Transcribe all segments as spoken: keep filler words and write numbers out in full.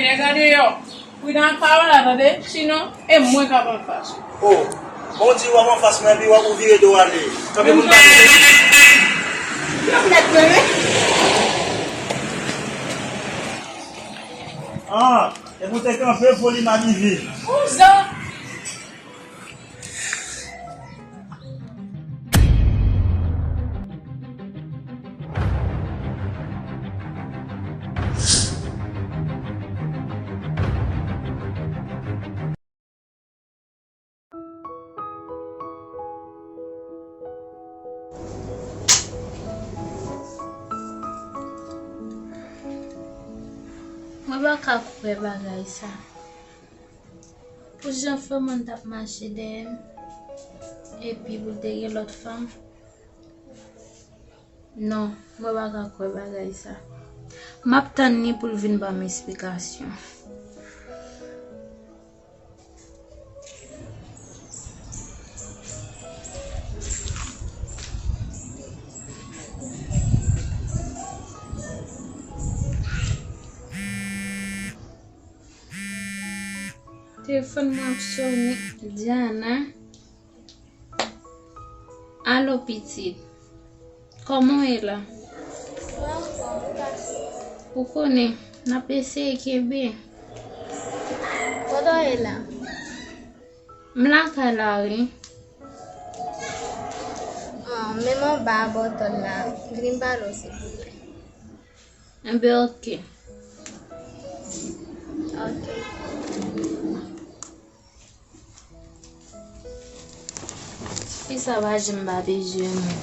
Nèg an deyò, pridan ak pawòl la, tande? Sinon, e mwen k ap anfas ou. Oh, bon, w di w ap anfas mwen, epi w ap, ou vire do w ale. Kanpe pou n pale. Mèt mwen, wi. Ah, e pou te kanpe, foli m a rive. Ou zan. Mwen pa ka kwè bagay sa. Pou jan Fòman t ap mache dèyè m, epi pou l te gen lòt fanm. Non, mwen pa ka kwè bagay sa. M ap tann li pou l vin ban m esplikasyon. Telefòn mwen ap sonnen, Diana. Alo, pitit. Kòman w ye la? Ou konnen, n ap eseye kenbe. Kote w ye la? M lakay la, wi. Ah, men m anba bò tòl la. Vini m pale w, silvouplè. Enben, oke. Oke. Tifi sa pa janm pa bezwen mwen.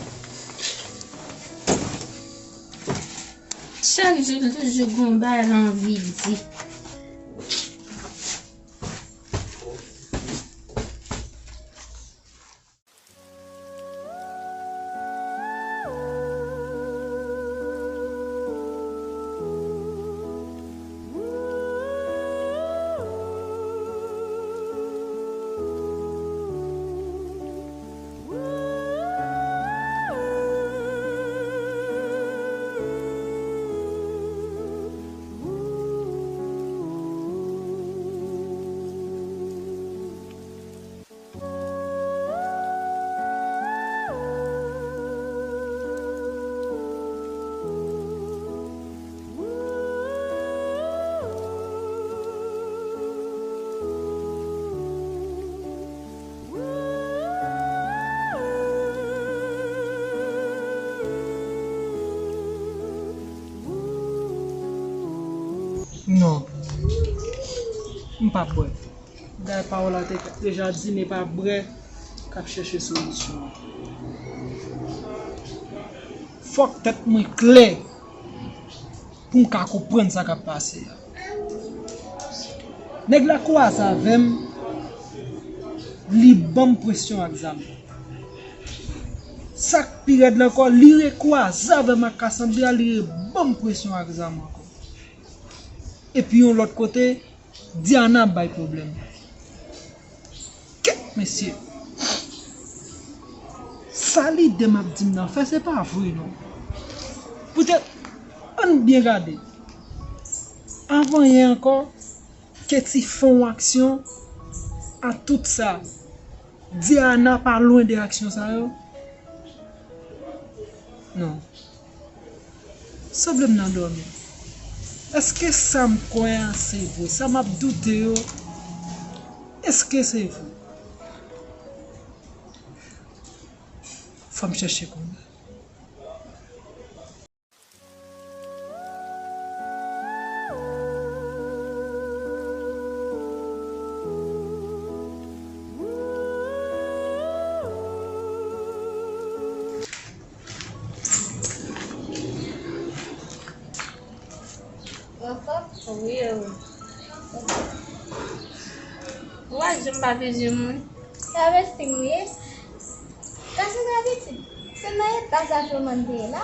Chak jou, l toujou gon bagay l anvi di. Non, m p ap bwè. Dayè pawòl la te deja di, men pa bwè k ap chèche solisyon an. Fòk tèt mwen klè pou m ka konprann sa k ap pase a. Nèg la kwaze avè m, li ban m presyon ak zam. Sa k pi rèd la ankò, li rekwaze avè m ak Cassandra, li reban m presyon ak zam ankò. Epi yon lòt kote, Diana ap bay pwoblèm. Kèt, mesye! Sa lidè m ap di m nan fè, se pa vre non. Poutèt, ann byen gade. Avan yè ankò, Katie fè yon aksyon a tout sa. Diana pa lwen de aksyon sa yo. Non. Sanble m nan dòmi. Èske sa m kwè a se vre? Sa m ap doute yo, èske se vre? Fò m chèche konnen. Wi, wi. Ou pa janm pa bezwen moun. Travèse m ye. Kase graviti. Se nan eta sa Fòman te ye la.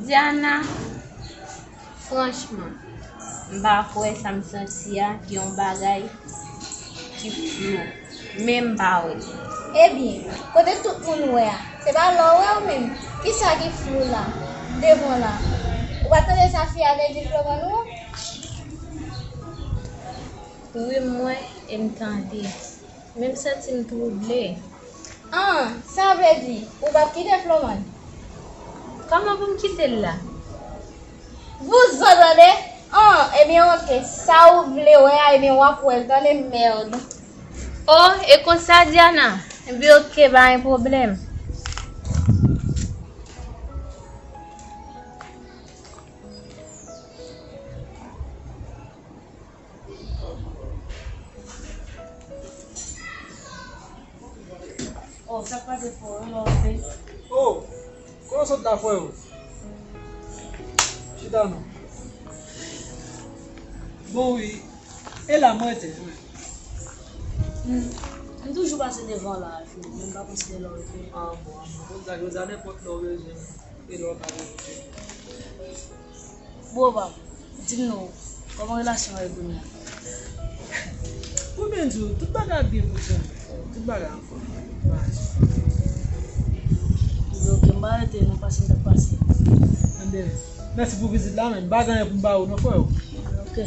Diana, franchman, m pa kwè sa m santi a, gen yon bagay ki flou. Men m pa wè. Ebyen, kote tout moun wè a? Se pa la w wè w menm? Kisa ki flou la, devan w la? Ou pa tande sa fi a te di Fòman ou? Wi, m wè e m tande. Men m santi m twouble. An, sa vle di, ou p ap kite Florent? Kòman pou m kite l la? Vouzan, tande! An, ebyen, oke, sa ou vle wè a, ebyen, w ap wè l, tande, mèd. O, e konsa, Diana? Ebyen, oke, pa gen pwoblèm. Oh, sa k pase, frè? Ou la, ou fè? Oh, kòman w sot la, frè? Chita non. Bon, wi. E la, mwen te, wi. Hmm. M toujou pase devan la, men m pa konn si se la ou te. Ah, bon, ah, bon. Bon, sa, jodi a, nenpòt lè w bezwen m, e lè w ka bezwen m. Bon, pa m. Di m non, kòman relasyon an ye kounye a? Pou byen di w, tout bagay ap byen fonksyone. Tout bagay anfòm. Ebyen, oke, m pa rete non, pase m t ap pase. Ebyen, mèsi pou vizit la, men m pa gen anyen pou m ba ou non, frè. Oke.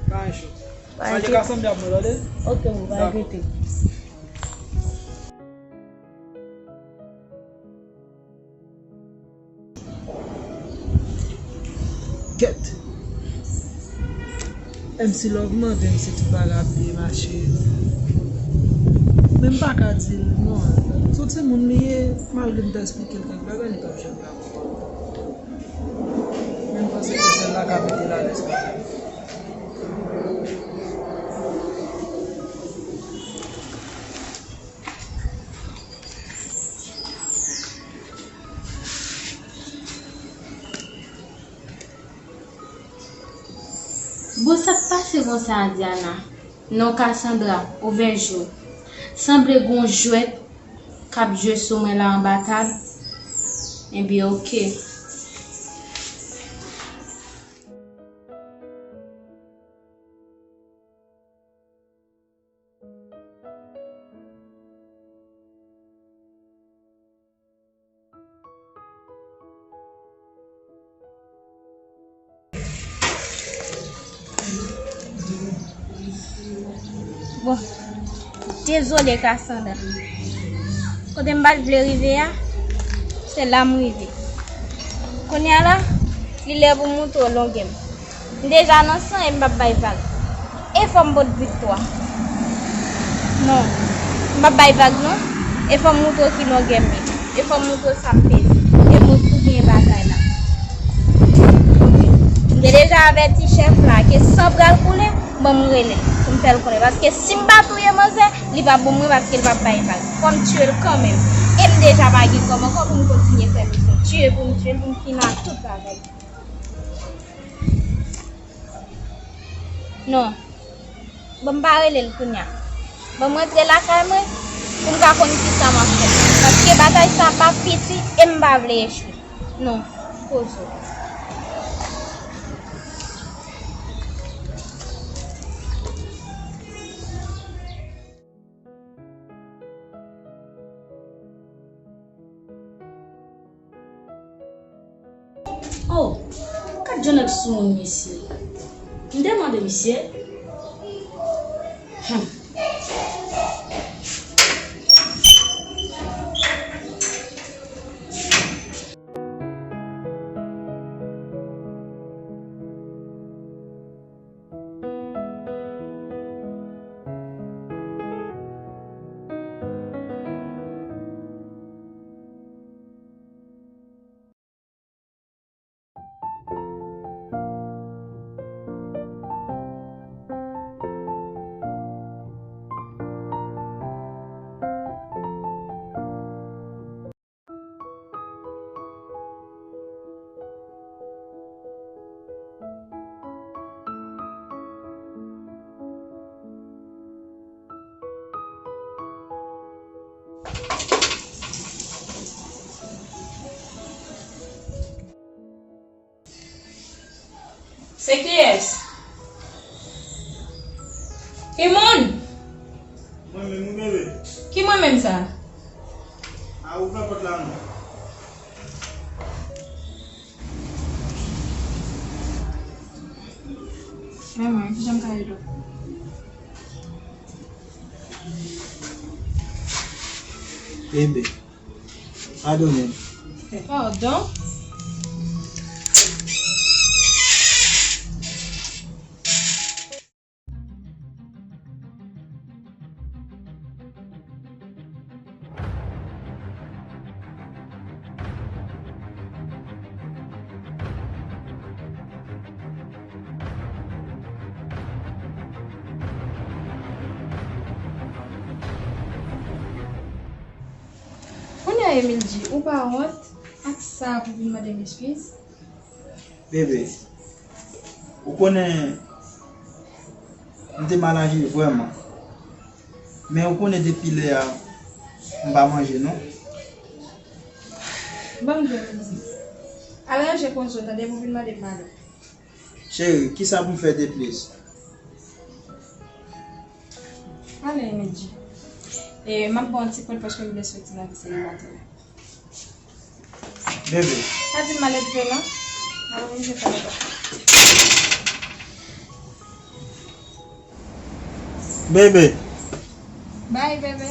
Pa gen cho. Pa gen cho. Sa je ka sanble ap mwen, tande? Oke, m pa rete. Kèt. M C Love mande m si tout bagay ap byen mache. Men m pa ka di l non. Se yon timoun li ye, malgre m ta esplike l kèk bagay, li p ap janm dakò. Men m panse ke sèl la ka mete l alèz kanmenm. Bon, sa k pase konsa a, Diana? Non, Cassandra, ouvè je w. Sanble gon jwèt k ap jwe sou mwen la anba tab. Ebyen, oke. Bon, dezole, Cassandra. Kote m pa t vle rive a, se la m rive. Kounye a la, li lè pou m montre w longè m. M deja nan san e m p ap bay vag. E fò m pot viktwa. Non, m p ap bay vag non. E fò m montre w ki longè m ye. E fò m montre w sa m peze. E mwen pou genyen batay la. M te deja avèti chèf la ke san pral koule, ban m rele pou m fè l konnen. Paske si m pa touye manzè, li p ap bon mwen paske l p ap bay vag. Fò m tiye l kanmenm. E m deja pa gen kòb ankò pou m kontinye fè misyon. Tiye pou m tiye l, pou m fini ak tout bagay. Non. Bon, m pa rele l kounye a. Bon, m rantre lakay mwen pou m ka konn kisa m ap fè. Paske batay sa p ap piti e m pa vle echwe. Non, poze w. Oh, gad jan nèg soumoun mesye. M te mande misye. Hmm. Se kiyès? Ki moun? Mwen menm, ou rele? Ki mwen menm sa? A, ouvè pòt la non. Men mwen, kijan m ka ede w? Bebe, padone m. Padon? Kounye a Emildji, ou pa wont ak sa pou vin mande m eskiz? Bebe, ou konnen m te mal aji vrèman. Men ou konnen depi lè a m pa manje non. Ban m jwe mizik. Al ranje koze w tande pou vin mande m padon. Cheri, kisa pou m fè de plis? Ale Emildji. E m ap ba w yon ti pwen paske m vle soti nan vi selibatè. Bebe. Pa di m ale dwe non. Al ranje fè lòt. Bebe. Bye bebe.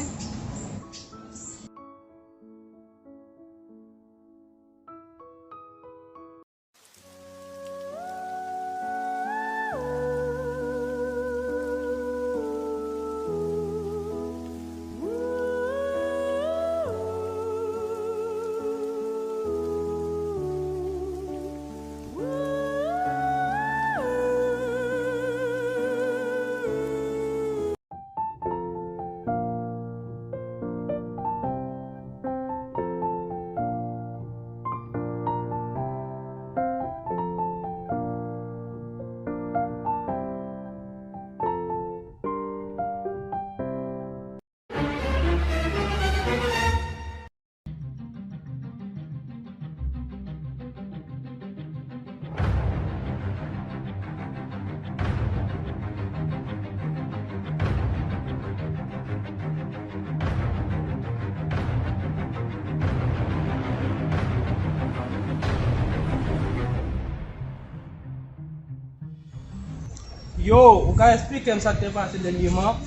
Yo, ou ka esplike m sa k te pase dènyeman?